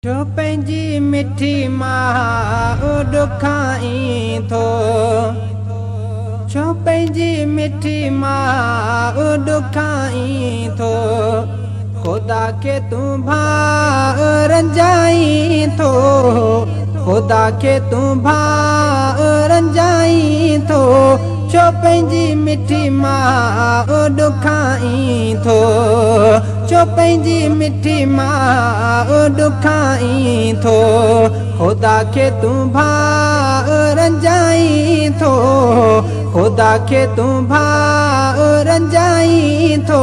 ڇو پنهنجي مٺي ماءُ ڏکائين ٿو؟ ڇو پنهنجي مٺي ماءُ ڏکائين ٿو؟ خدا کي تون ڀاءُ رنجائين ٿو، خدا کي تون ڀاءُ رنجائين ٿو. ڇو پنهنجي مٺي ماءُ ڏکائين ٿو؟ ڇو پنهنجي مٺي ماءُ ڏکائين ٿو؟ خدا کي تون ڀاءُ رنجائين ٿو، خدا کي تون ڀاءُ رنجائين ٿو.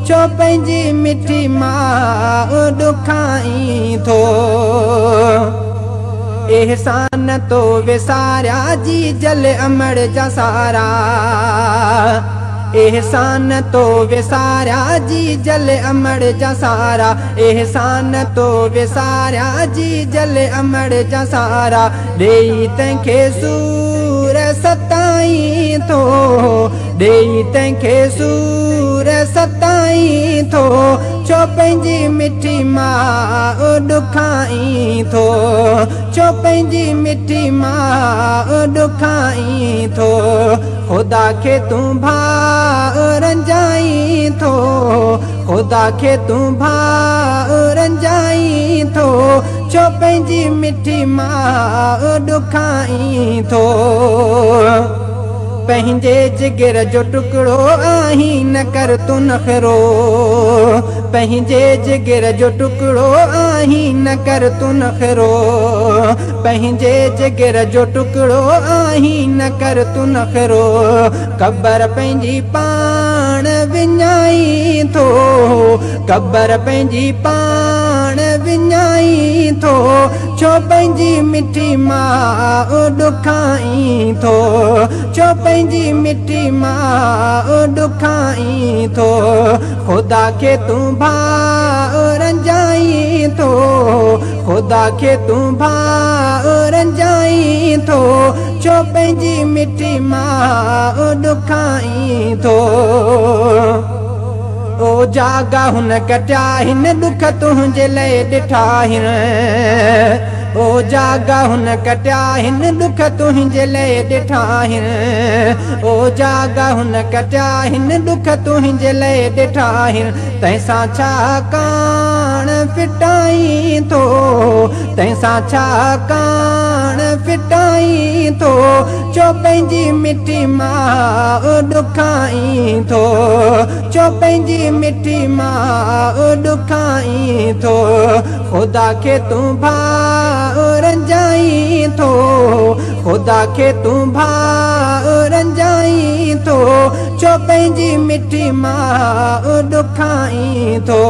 ڇو پنهنجي مٺي ماءُ ڏکائين ٿو؟ احسان تو وساريا جي جل امڙ جا سارا، احسان تو وساريا جي جل امڙ جا سارا، احسان تو وساريا جي جل امڙ جا سارا. ڏيئي تنهن کي سور ستائين ٿو، ڏيئي تنهن کي سور ستائين ٿو. ڇو پنهنجي مٺي ماءُ ڏکائين ٿو؟ ڇو پنهنجي مٺي ماءُ ڏکائين ٿو؟ خدا کي تون ڀاءُ رنجائين ٿو، خدا کي تون ڀاءُ رنجائين ٿو. ڇو پنهنجي مٺي ماءُ ڏکائين ٿو؟ پنهنجي جگر جو ٽڪڙو آهين، نه ڪر تون نخرو. پنهنجي جگر جو ٽڪڙو آهين، نه ڪر تون نخرو. پنهنجي جگر جو ٽڪڙو آهين، نه ڪر تون نخرو. قبر پنهنجي پاڻ وڃائين ٿو، قبر پنهنجي پاڻ وڃائين ٿو. ڇو پنهنجي مٺي ماءُ ڏکائين ٿو؟ ڇو پنهنجي مٺي ماءُ ڏکائين ٿو؟ خدا کي تون ڀاءُ رنجائين ٿو، خدا کي تون ڀاءُ رنجائين ٿو. ڇو پنهنجي مٺي ماءُ ڏکائين ٿو؟ او جاگا هن ڪٽيا هن ڏک تنهنجي لاءِ ڏٺا هن، او جاگا هن ڪٽيا هن ڏک تنهنجي لاءِ ڏٺا هن، او جاگا هن ڪٽيا هن ڏک تنهنجي لاءِ ڏٺا هن. تنهن سان ڇا ڪاڻ ڦٽائين ٿو؟ تنهن سان ڇا ڪاڻ ڦٽائين ٿو؟ ڇو پنهنجي مٺي ماءُ ڏکائين ٿو؟ ڇو پنهنجي مٺي ماءُ ڏکائين ٿو؟ خدا کي تون ڀاءُ رنجائين ٿو، خدا کي تون ڀاءُ رنجائين ٿو. ڇو پنهنجي مٺي ماءُ ڏکائين ٿو؟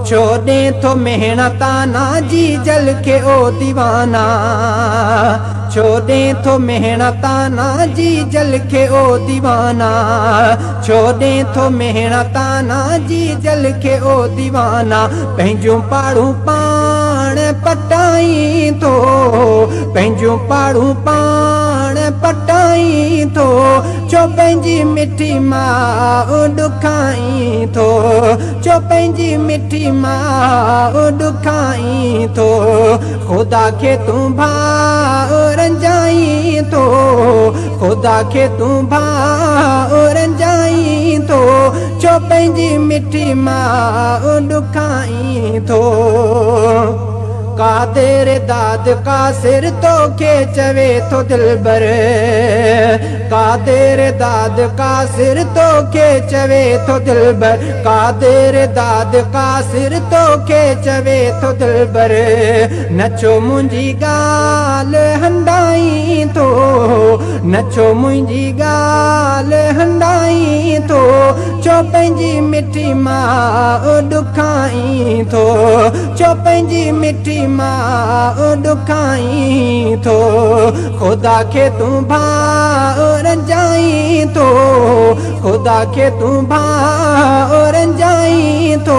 ڇو ڏي ٿو مهڻ تانا جي جل کي او ديوانا؟ ڇو ڏي ٿو مهڻ تانا جي جل کي او ديوانا؟ ڇو ڏي ٿو مهڻ تانا جي جل کي او ديوانا؟ پنهنجون پاڙون پاڻ پٽائين ٿو، پنهنجون پاڙون پاڻ پٽائين ٿو. ڇو پنهنجي مٺي ماءُ ڏکائين ٿو؟ ڇو پنهنجي مٺي ماءُ ڏکائين ٿو؟ خدا کي تون ڀاءُ رنجائين ٿو، خدا کي تون ڀاءُ رنجائين ٿو. ڇو پنهنجي مٺي ماءُ ڏکائين ٿو؟ ڪادر داد ڪاسر توکي چوي ٿو دلبر، ڪادر داد ڪاسر توکي چوي ٿو دلبر، ڪادر داد ڪاسر توکي چوي ٿو دلبر. نچو منهنجي ڳالهه هنڊائين ٿو، نچو منهنجي ڳالهه هنڊائين ٿو. ڇو پنهنجي مٺي ماءُ ڏکائين ٿو؟ ڇو پنهنجي مٺي ماءُ ڏکائين ٿو؟ خدا کي تون ڀاءُ رنجائين ٿو، خدا کي تون ڀاءُ رنجائين ٿو.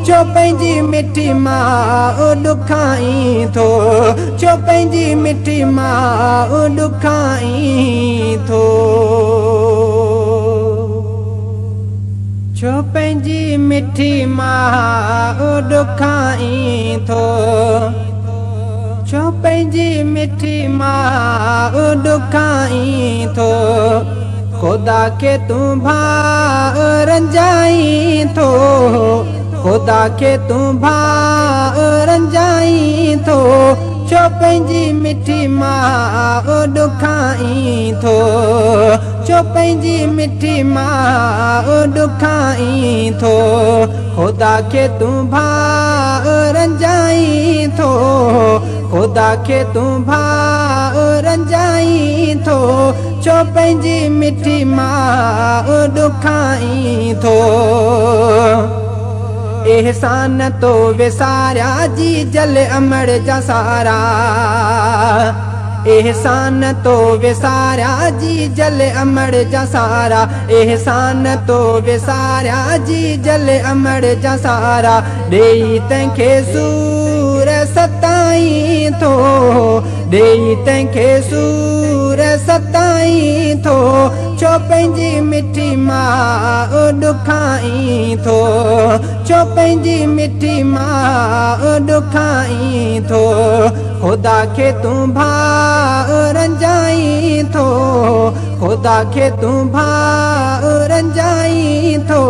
ڇو پنهنجي مٺي ماءُ ڏکائين ٿو؟ ڇو پنهنجي مٺي ماءُ ڏکائين ٿو؟ ڇو پنهنجي مٺي ماءُ ڏکائين ٿو؟ ڇو پنهنجي مٺي ماءُ ڏکائين ٿو؟ خدا کي تون ڀاءُ رنجائين ٿو، خدا کي تون ڀاءُ رنجائين ٿو. ڇو پنهنجي مٺي ماءُ ڏکائين ٿو؟ ڇو پنهنجي مٺي ماءُ ڏکائين ٿو؟ خدا کي تون ڀاءُ رنجائين ٿو، خدا کي تون ڀاءُ رنجائين ٿو. ڇو پنهنجي مٺي ماءُ ڏکائين ٿو؟ احسان تو وساريا جي جل امڙ جا سارا، احسان تو وساريا جي جل امڙ جا سارا، احسان تو وساريا جي جل امڙ جا سارا. ڏيئي تنهن کي سور ستائين ٿو، ڏيئي تنهن کي سور ستائين ٿو. ڇو پنهنجي مٺي ماءُ ڏکائين ٿو؟ ڇو پنهنجي مٺي ماءُ ڏکائين ٿو؟ خدا کي تون ڀاءُ رنجائين ٿو، خدا کي تون ڀاءُ رنجائين ٿو.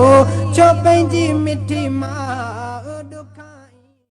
ڇو پنهنجي مٺي ماءُ